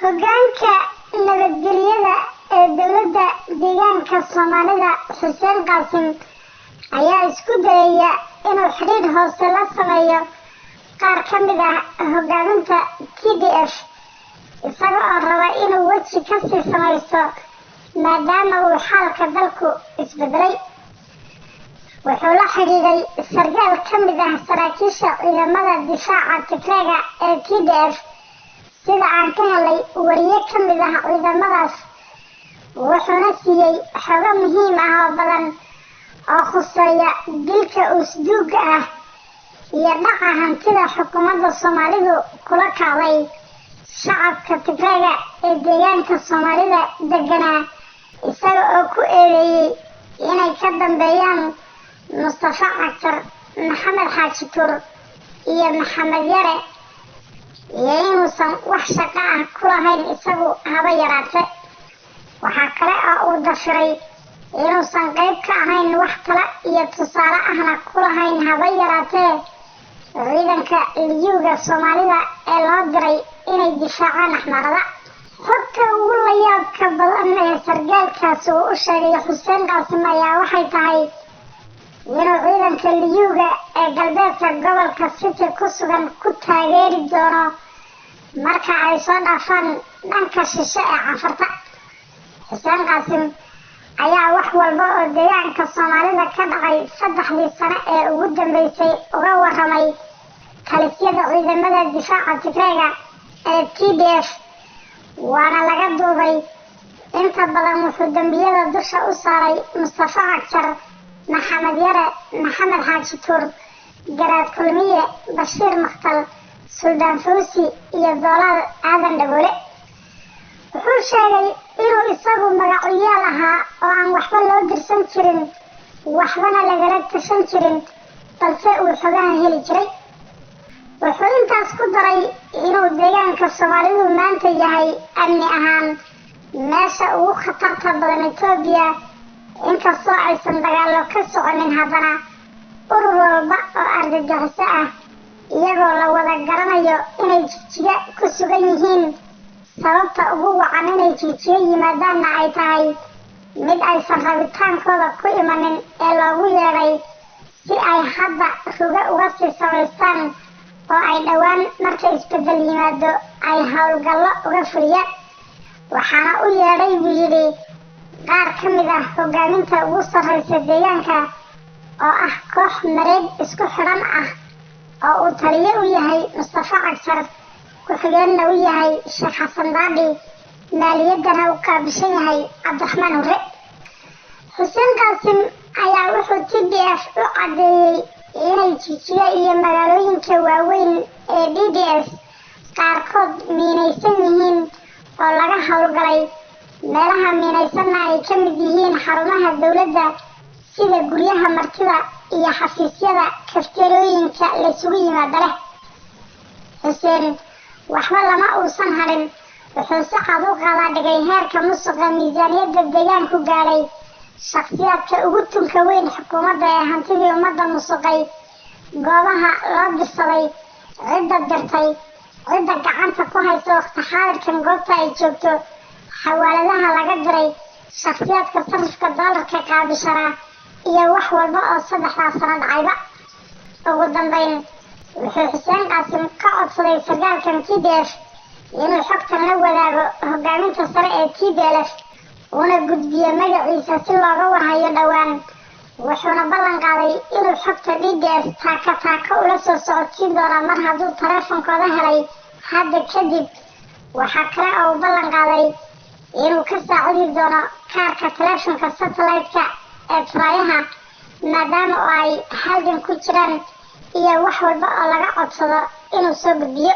Hoggaanka nabadgelyada ee dowladda deegaanka Soomaalida Xuseen Qaasim ayaa isku dayaya inuu xidhiidh hoose la sameeyo qaar ka mid ah hoggaaminta TDF, isaga oo raba inuu weji ka sii samaysto maadaama uu xaalka dalku isbedelay. Wuxuu la xidhiidhay sargaal ka mid ah saraakiisha ciidamada difaaca Tigreega ee TDF, sida aan ka helay wariye ka mid ah ciidamadaas, wuxuuna siiyey xogo muhiim ah oo badan oo khuseeya dilka uusduugga ah iyo dhaca hantida xukuumadda Soomaalidu kula kacday shacabka Tigreega ee deegaanka Soomaalida deganaa, isaga oo ku eedeeyey inay ka dambeeyaan Mustafa Cagjar, Maxamed Xaaji Tuur iyo Maxamed Yare, iyo inuusan wax shaqo ah ku lahayn isagu haba yaraate. Waxaa kale oo uu dafiray inuusan qayb ka ahayn, wax tala iyo tusaale ahna ku lahayn haba yaraatee ciidanka Liyuuga Soomaalida ee loo diray inay difaacaan Axmaarada. Xogta ugu layaabka badan ee sargaalkaas uu u sheegay Xuseen Qaasim ayaa waxay tahay inuu ciidanka Liyuuga ee galbeedka gobolka City ku sugan ku taageeri doono marka ay soo dhaafaan dhanka shishe ee Canfarta. Xuseen Qaasim ayaa wax walba oo deegaanka Soomaalida ka dhacay 3dii sano ee ugu dambeysay uga warramay talisyada ciidamada difaaca Tigreega ee TDF, waana laga duubay. Inta badan wuxuu dembiyada dusha u saaray Mustafa Cagjar, Maxamed Yare, Maxamed Xaaji Tuur, Garaad Kulmiye, Bashiir Makhtal, Suldaan Fawsi iyo Doolaal Aadan Dhagoole. Wuxuu sheegay inuu isagu magacuyaal ahaa oo aan waxba loo dirsan jirin, waxbana lagala tashan jirin, balse uu xogaha heli jiray. Wuxuu intaas ku daray inuu deegaanka Soomaalidu maanta yahay amni ahaan meesha ugu khatarta badan Etoobiya, inkastoo aysan dagaallo ka soconin, haddana urur walba oo argagixiso ah iyagoo la wada garanayo inay Jigjiga ku sugan yihiin, sababta ugu wacan inay Jigjiga yimaadaanna ay tahay mid aysan rabitaankooda ku imanin ee loogu yeedhay si ay hadda rugo uga sii samaystaan oo ay dhowaan marka isbeddel yimaado ay howlgallo uga fuliyaan. Waxaana u yeedhay, buu yidhi, qaar ka mid ah hoggaaminta ugu sarraysa deegaanka oo ah koox mareeg isku xidhan ah oo uu taliye u yahay Mustafa Cagjar, ku-xigeenna u yahay Sheekh Xasan Daadhi, maaliyaddana u qaabishan yahay Cabdiraxmaan Hurre. Xuseen Qaasim ayaa wuxuu TDF u caddeeyey inay Jigjiga iyo magaalooyinka waaweyn ee DDS qaarkood miinaysan yihiin oo laga howlgalay, meelaha miinaysanna ay ka mid yihiin xarumaha dowladda sida guryaha martida iyo xafiisyada kafteerooyinka laysugu yimaado leh. Xuseen waxba lama uusan hadhin, wuxuu si cad u qaadaa dhigay heerka musuqa miisaaniyadda deegaanku gaadhay, shakhsiyaadka ugu tunka weyn xukuumadda ee hantidii ummadda musuqay, goobaha loo dirsaday, cidda dirtay, cidda gacanta ku haysa waqti xaadirkan goobta ay joogto, xawaaladaha laga diray, shakhsiyaadka sarifka doolarka qaabishanaa iyo wax walba oo 3daas sano dhacayba. Ugu dambayn wuxuu Xuseen Qaasim ka codsaday sargaalkan TDF inuu xogtan la wadaago hoggaaminta sare ee TPLF, una gudbiyo magaciisa si looga warhayo dhowaan, wuxuuna ballan qaaday inuu xogta DDS taaka taako ula soo socodsiin doono mar hadduu taleefonkooda helay hadda kadib. Waxaa kale oo uu ballan qaaday inuu ka saacidi doono kaarka taleefonka satellite-ka ee faraayaha, maadaama oo ay halgan ku jiraan, iyo wax walba oo laga codsado inuu soo gudbiyo.